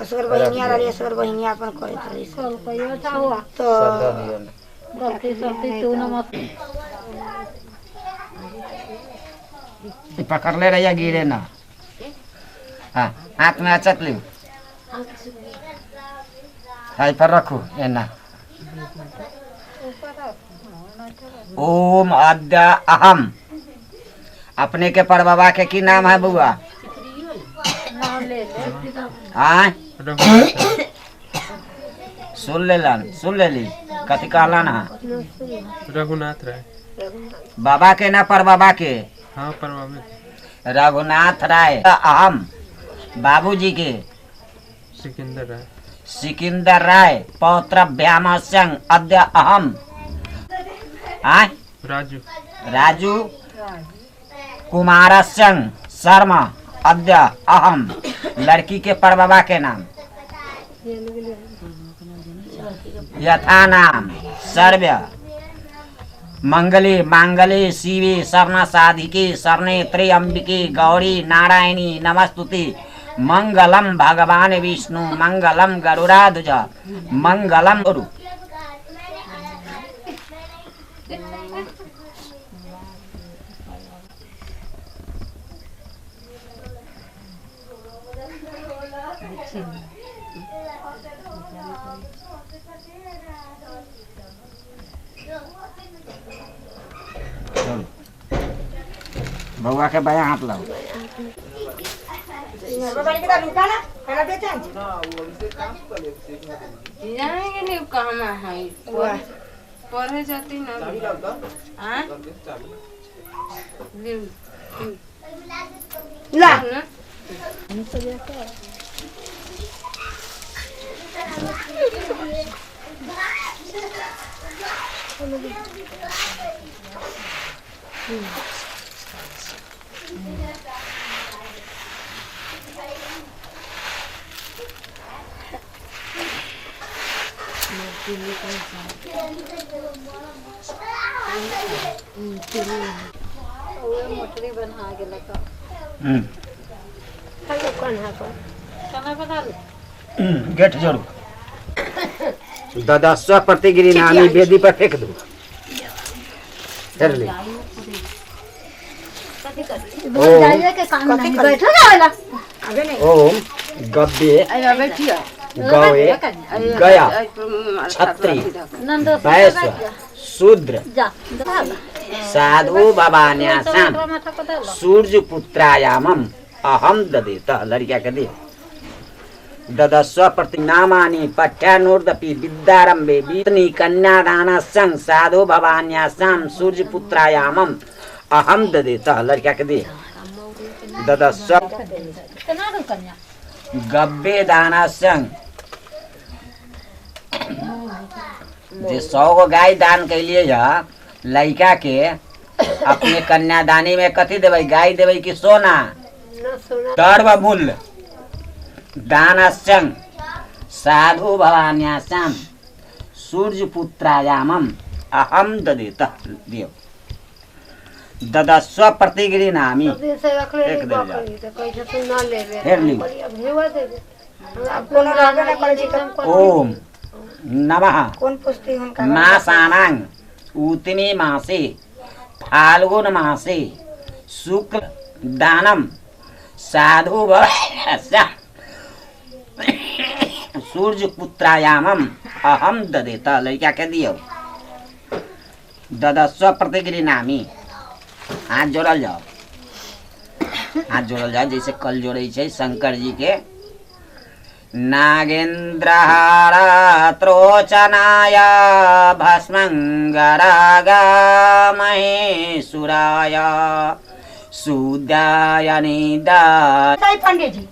असगर बहिनिया रहली, असगर बहिनिया अपन करैत रहली सब। तो गलती सलती तू न मत ई पकड़ले रहिया गिरे ना। हाँ, हाथ में अचक लियो, हाई पर रखू एना। ओम अद्य अहम। अपने के पर बाबा के की नाम है बुआ? आय सुन लेलन, सुन लेली कथी कहलन? हाँ, रघुनाथ राय। बाबा के ना पर बाबा के? हाँ, पर बाबे। रघुनाथ राय। अहम बाबूजी के? सिकंदर राय। सिकंदर राय पौत्र व्यामस्यं अद्य अहम। आय राजू। राजू कुमार सिंह शर्मा अद्य अहम। लड़की के पर बाबा के नाम? यथा नाम सर्व्य मंगली मांगली शिवे शरण साधिके शरणे त्र्यंबिके गौरी नारायणी नमस्तुते। मंगलम भगवान विष्णु मंगलम गरुड़ाध्वज मंगलम गुरु। बउआ के बायां हाथ लाओ। जाएंगे नहीं कहाँ है, पढ़े जाती ना। हाँ ला ना। मोटरी बना गेल तो कना बना लो। गेट जोड़ू। ददस्व प्रतिगिरी नामी वेदी पर फेंक दू। फेर ले। जाइए के काम नहीं, बैठो ना वाला। आगे नहीं। ओम गव्य बैठिए गवे गया छत्री नंद वैश्य शूद्र जा साधु भवान्यासाम सूर्य पुत्रायामम अहम ददेत। लड़िका के दे। ददस्व प्रतिनामानि पठ्यानुर्दपि विद्यारंभे बीतनी कन्यादान संग साधु भवान्यासाम सूर्य पुत्रायामम अहम ददेत। लड़का के दे। ददस्व गब्बे दाना संग जे 100 गो गाय दान कैलिए है लड़का के, अपने कन्यादानी में कथी देबै? गाय देबै कि सोना? सर्व मूल्य दानस्यं साधु भवान्यासाम सूर्य पुत्रायामम अहम ददेत। दियो। ददस्व प्रतिगिरी नामी एक दे जा। फेर लियो। कोनो रहबे ना करै छै तऽ ओम नमः कोन पुछती हुनका? मासानां उतमी मासे फाल्गुन मासे शुक्ल दानम साधु सूर्य पुत्रायामम अहम ददेत। लड़का के दियो। ददस्व प्रतिगिरी नामी। हाथ जोड़ल जाओ, हाथ जोड़ल जाओ जैसे कल जोड़े छै शंकर जी के। नागेन्द्रहारात्रोचनाय भस्मंगरागा महेशुराय सुदाय निदाय। पंडित जी।